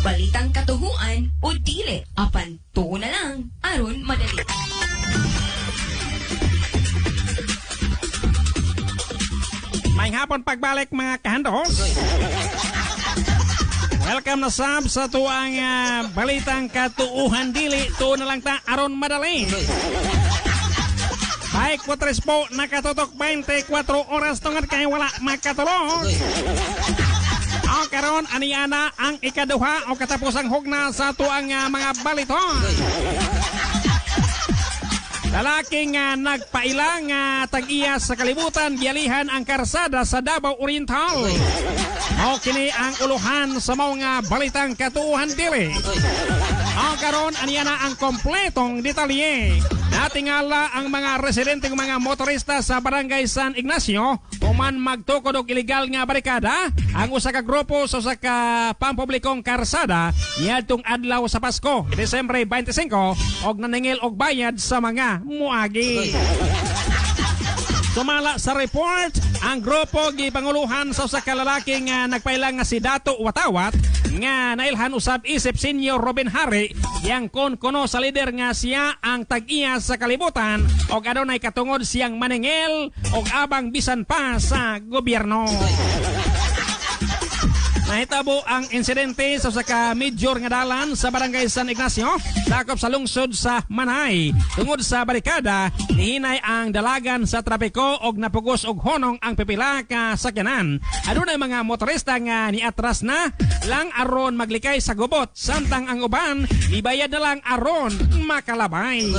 Balitang katuhuan o dili, apan tuo na lang aron madali. May hapon pagbalik, mga kahandos. Welcome na sab sa tuang balitang katuuhan dili, tuo na lang ta aron madali. Baik po tres po, nakatutok 24 oras tungod kay wala makatulog. O karon aniana ang ikaduha o katapusang hugna sa tuang mga baliton. Lalaking nagpailang tag-iya sa kalibutan, giyalihan ang karsada sa Davao Oriental. Mao kini ang uluhan sa mga balitang katuuhan dili. O karon aniana ang kompletong detalye. Natingala ang mga residente ng mga motorista sa Barangay San Ignacio human magtukod og ilegal nga barikada ang usa ka grupo sa usa ka pampublikong karsada niadtong adlaw sa Pasko, Desembre 25, og naningil og bayad sa mga muagi. Sumala sa report, ang grupo gipanguluhan sa usa ka lalaki nga nagpailang nga si Dato Watawat nga nailhan usab isip Senior Robin Harry, yang kon kuno sa lider nga siya ang tag-iya sa kalibutan og adunay katungod siyang maningil og abang bisan pa sa gobyerno. Nahitabo ang insidente sa usa ka major nga dalan sa Barangay San Ignacio, sakop sa lungsod sa Manay. Tungod sa barikada, nihinay ang dalagan sa trapiko og napugos og honong ang pipila ka sakyanan. Adunay mga motorista nga niatras na lang aron maglikay sa gubot, samtang ang uban nibayad na lang aron makalabay.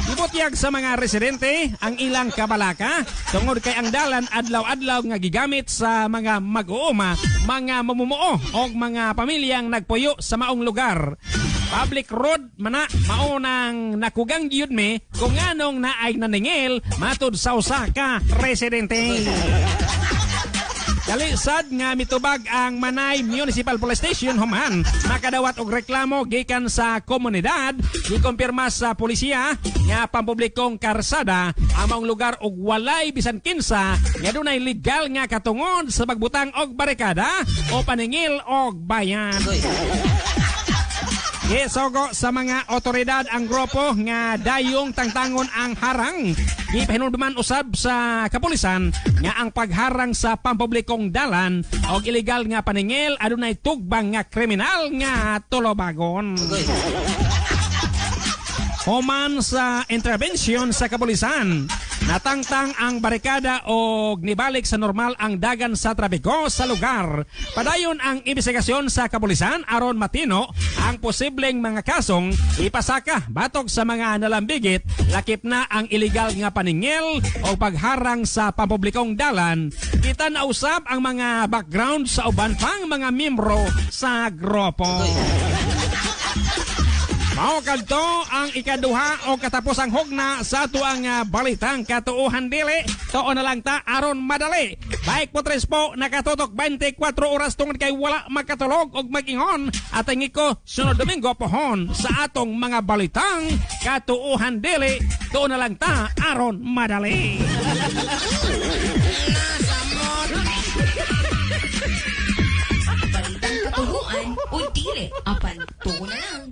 Ibutyag sa mga residente ang ilang kabalaka tungod kay ang dalan adlaw-adlaw nga gigamit sa mga mag-uuma, mga mamumuo og mga pamilyang nagpuyo sa maong lugar. Public road mana maunang nakugang giyud me kung anong naay naningil, matud sa usa ka residente. Dali sad nga mitubag ang Manay Municipal Police Station human makadawat og reklamo gikan sa komunidad. Gikumpirma sa polisiya nga pampublikong karsada ang maong lugar og walay bisan kinsa nga dunay legal nga katungod sa pagbutang og barikada o paningil og bayan. Gisogo sa mga otoridad ang grupo nga dayong tangtangon ang harang. Gipahinumduman usab sa kapulisan nga ang pagharang sa pampublikong dalan og ilegal nga paningil adunay tugbang nga kriminal nga tulobagon. Human sa intervention sa kapulisan, natangtang ang barikada og nibalik sa normal ang dagan sa trapiko sa lugar. Padayon ang imbestigasyon sa kapulisan aron matino ang posibleng mga kasong ipasaka batok sa mga nalambigit, lakip na ang ilegal nga paningil o pagharang sa pampublikong dalan. Kita na usab ang mga background sa uban pang mga miyembro sa grupo. Mao kadto ang ikaduha o katapusang hugna sa tuang balitang katuuhan dili, tuo na lang ta aron madali. Baik po tres po, nakatutok 24 oras tungod kay wala makatulog og magingon at ang iko sunod Domingo pohon sa atong mga balitang katuuhan dili, tuo na lang ta aron madali. Balitang katuuhan o dili, apan tuo na lang